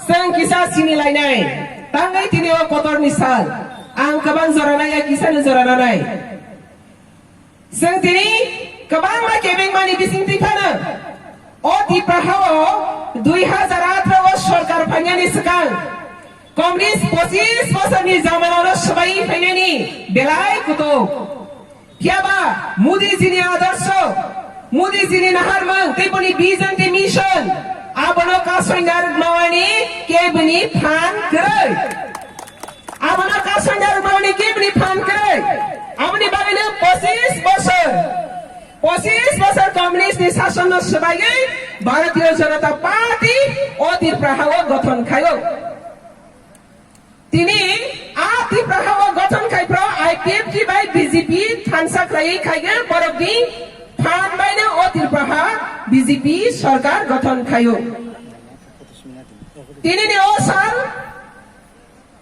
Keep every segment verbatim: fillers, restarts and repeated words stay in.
Chwng kisa sini lainai, tangwi tini o kotorni sal. Ang kwbang jora nai, kisa ni jora nanai. Chwng tini kwbangma kebengmani bisingtwi phano o Tipra hao dui hazar atharo o sorkar phainani swkang Communist pochis bosorni jamanano swbai phainani belai kutuk. Phiya ba Modi jini adorsho, Modi jini naharmung, tei boni vision tei mission, abono kasoi narwk mawani kebini phan kwrwi. Abono kasoi narwk mawani kebini phan kwrwi. Aboni bagwino pochis bosor, pochis bosor communist ni sasonno swbaiwi Bharatiya Janata Party o Tripura hao gothon khaio. Tini a Tripura hao gothon khai phro I P F T bai B J P thansa khlaiwi khaigwi borokni phan baino o Tripura ha B J P sorkar gothon khaio. Tini ni o sal,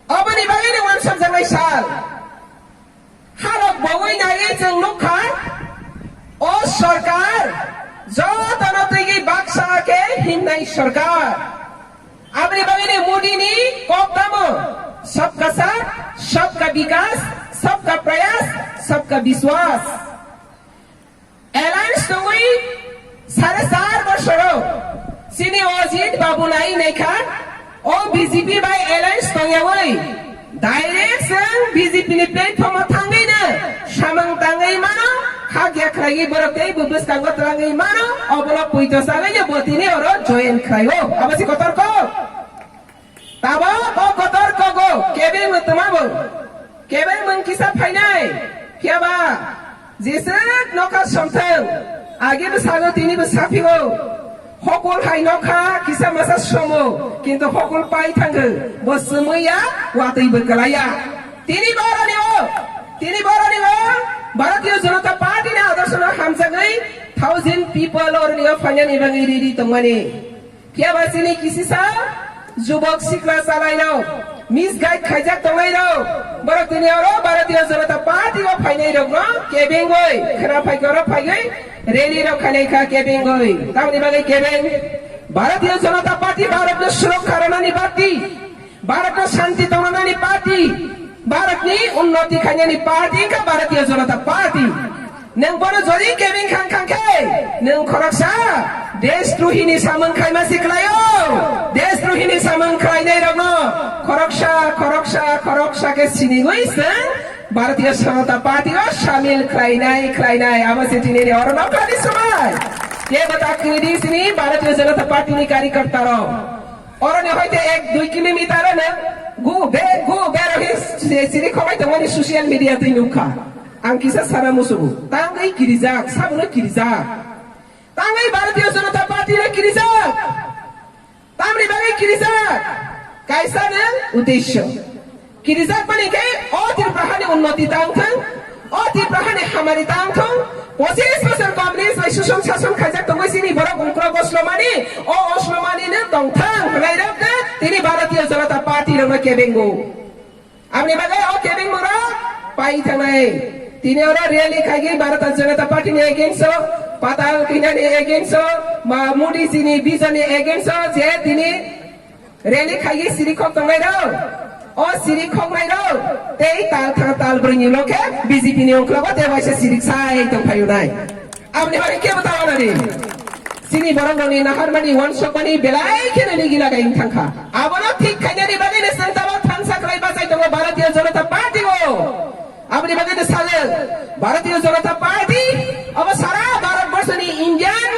oboni bagwi ni wansok janai sal. Halok bogwi naiwi chwng nukha, o sorkar jotono twigwi baksa khe himnai sorkar. Aboni bagwi ni Modi ni kok tamo, "Sabka saath, sabka vikas, sabka prayas, sabka vishwas." Alliance tongwi sare char bosoro chini Ajit Babu nai naikha, o B J P bai alliance tongyawi direct chwng B J P ni platform o thangwi no samung tangwi mano, khakya khlaiwi borok tei bo bwskango twlangwi mano, obono puito salai bo tini oro join khlaio. Abo si kotor kok. Tabok o kotor kogo kebeng no twmabo, kebeng mung kisa phainai, phiya ba jeswk nokha somthwng, age bwsago tini bwsa phigo, hokol hai nokha kisa masa somo, kintu hokol pai thango, bo swmwi ya, watwi bo kwlai ya. Tini boroni o, tini boroni o, Bharatiya Janata Party ni adorshono hamjagwi thousand people oroni o phainani bagwi ready tongmani. Phiya ba chini kisisa jubok sikla chalairok, misguide khaijak tongnairok, borok tini oro Bharatiya Janata Party o phainairokno kebengwi, khwna phaikhe oro phaiwi rally rok khainai kha kebengwi. Tamoni bagwi kebeng? Bharatiya Janata Party Bharatno surokha rwnani party, Bharatno shanti tongnani party, Bharatni unnoti khainani party wngkha Bharatiya Janata Party. Nwng bono jodi kebeng khan khan khe, nwng khoroksa deshdrohini samung khaima si khlaio. Deshdrohini samung khlainairokno khoroksa, khoroksa, khoroksa khe sinigwi chwng Bharatiya Janata Party o samil khlainai, khlainai. Abo se tinini oro nokhani swmai. Kebo ta kwrwi sini Bharatiya Janata Party ni karyakarta rok. Oroni hoite ek dui kilometer no gu be, gu be rohi si-, siri khobai tongmani social media twi nukha. Ang kisa sana musugo. Tangwi kirijak, sabono kirijak. Tangwi Bharatiya Janata Party no kirijak. Tamni bagwi kirijak? Kaisa no uddesho. Kirijak mani khe o Tripura hani unnoti tang thung, o Tripura hani hamari tang thung, pochis bosor communist bai suson sason khaijak tongwi chini borok ungkro oslomani, o oslomani no tong thang hwnwi rok no tini Bharatiya Janata Party rok no kebengo. Aboni bagwi o kebengmung rok pai thangnai. Tini oro rally khaigwi Bharatiya Janata Party ni against o, Patal Kanya ni against o, ma Modi ji ni vision ni against o je tini rally khaigwi siri khok tongnai rok, o siri khoknai rok tei tal thang tal brwi ni lokhe B J P ni ungklogo tei waisa siri sai tong phaiyunai. Aboni bagwi kebo ta wanani. Chini borok rokni naharmani wansokmani belai kheno nigila kaiyung thangkha. Abono thik khainani bagwi no chwng tabok thansa khlai bachai tongo Bharatiya Janata Party o. Aboni bagwi no sajak Bharatiya Janata Party abo sara Bharat borsoni Indian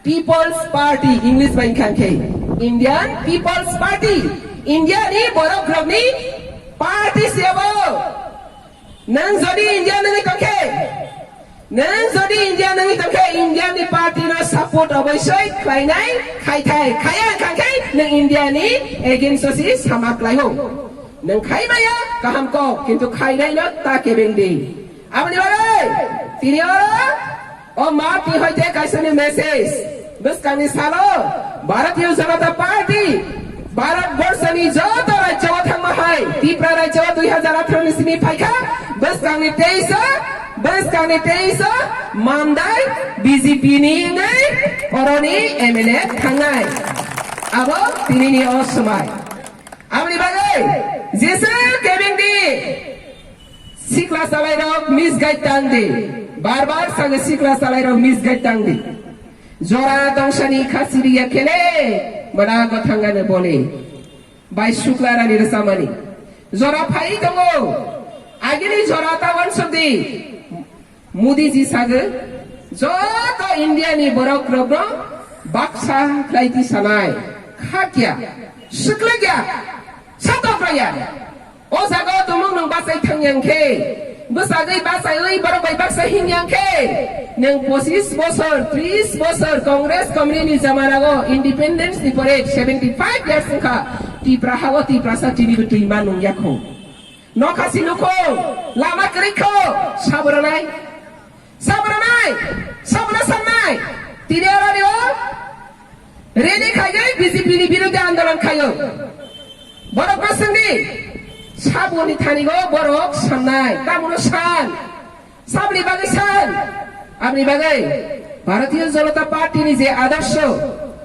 People's Party, English bai wngkha khe Indian People's Party, India ni borok rokni party se abo. Nwng jodi India nungwi tongkhe, nwng jodi India nungwi tongkhe, India ni party no support oboisoi khlainai, khaithai, khaya wngkha khe nwng India ni against o si sama khlaio. Nwng khai maya kaham kok, kintu khainai no ta kebeng di. Aboni bagwi tini oro o ma twi hoite kaisa ni message. Bwskangni salo Bharatiya Janata Party Bharat Borsa ni joto rajyo o thangma hai Tripura rajyo o dui hazar atharo ni simi phaikha, bwskangni teisa, bwskangni teisa Mandai B J P ni wngwi oroni M L A thangnai. Abo tinini o swmai. Aboni bagwi jesa kebengdi sikla salairok misguide tangdi. Bar bar sagi sikla salairok misguide tangdi. Jora dongsani khasiriya khele mada gothangane bole. Bai sukla rani rwchamani. Jora phai tongo. Agini jora ta wansukdi. Modi ji sago, joto India ni borok rokno baksa khlai tisanai. Khakya, swklakya, satokraya. O jaga o tumung nwng bachai thangyang khe, bwsagwi bachaiwi borok bai baksa hingyang khe, nwng pochis bosor, tris bosor Congress company ni jamana o independence ni pore seventy five years wngkha, Tipra ha o Tiprasa tini bo twima nung yakho. Nokha si nukho, lama kwrwi kho, saboranai, saboranai, sabona sannai, tini oro ni o, rally khaigwi B J P ni biruddhe andolon khaio. Borok no swngdi, saboni thani o borok sannai, tamono san, saboni bagwi san, aboni bagwi Bharatiya Janata Party ni je adorsho,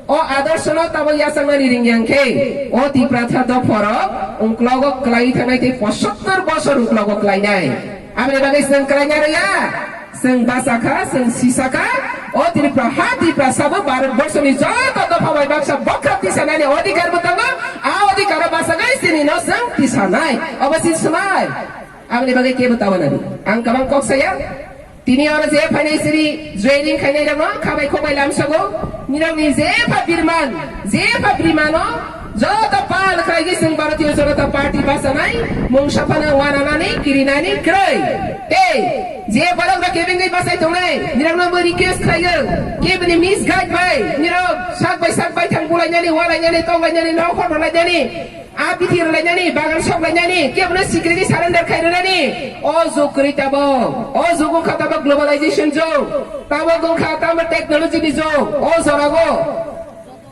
o adorsho no tamo yachaknani ringyang khe, o Tipratha dophoro ungklogo kwlai thangnai tei pochottor bosor ungklogo kwlainai. Aboni bagwi chwng kwlaina rwya, chwng bachakha, chwng sisakha, o Tripura ha Tiprasa bo Bharat borsoni joto dopha bai baksa bokha tisanani odhikar bo tongo, a odhikar o bachagwi chini no chwng tisanai, obo si swmai. Aboni bagwi kebo tawanani. Ang kwbang kok saya. Tini oro je phainai siri joining khainai rokno khabai khobai lamsogo. Nirokni je pha birman, je pha birmano joto pal khlaigwi chwng Bharatiya Janata Party bachanai mungsa phano wananani kirinani kwrwi. Tei je borok rok kebengwi bachai tongnai, nirokno bo request khlaiyo, kebini misguide bai nirok sak bai sak bai thang bulainani, walainani, tonglainani, nokhor rwlainani, a bithi rwlainani, bagan soklainani, kebono sikirigwi surrender khai rwnani. O jug kwrwi tabok. O jug wngkha tabok globalization jug. Tabok wngkha tabok technology ni jug. O jorago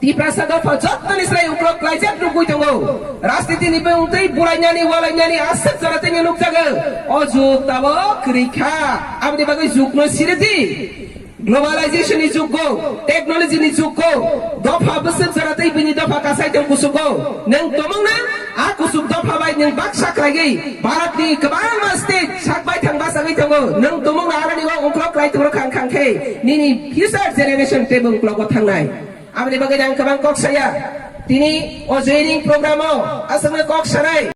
Tiprasa dopha jottoni slai uklok klaijak nugwi tongo. Rajniti ni bwng twi bulainani, walainani aswk jora tini nukjago. O jug tabok kwrwi kha. Aboni bagwi jugno siridi. Globalization ni jugo, technology ni jugo, dopha bwswk jora tei bini dopha kasai tong kusugo. Nwng tumung na a kusuk dopha bai nwng baksa khlaigwi Bharat ni kwbangma state sak bai thang bachagwi tongo. Nwng tumung na aroni o ungklok khlai tongo khang khang khe nini future generation tei bo ungklogo thangnai. Aboni bagwi ang kwbang kok saya. Tini o joining program o aswkno kok sanai.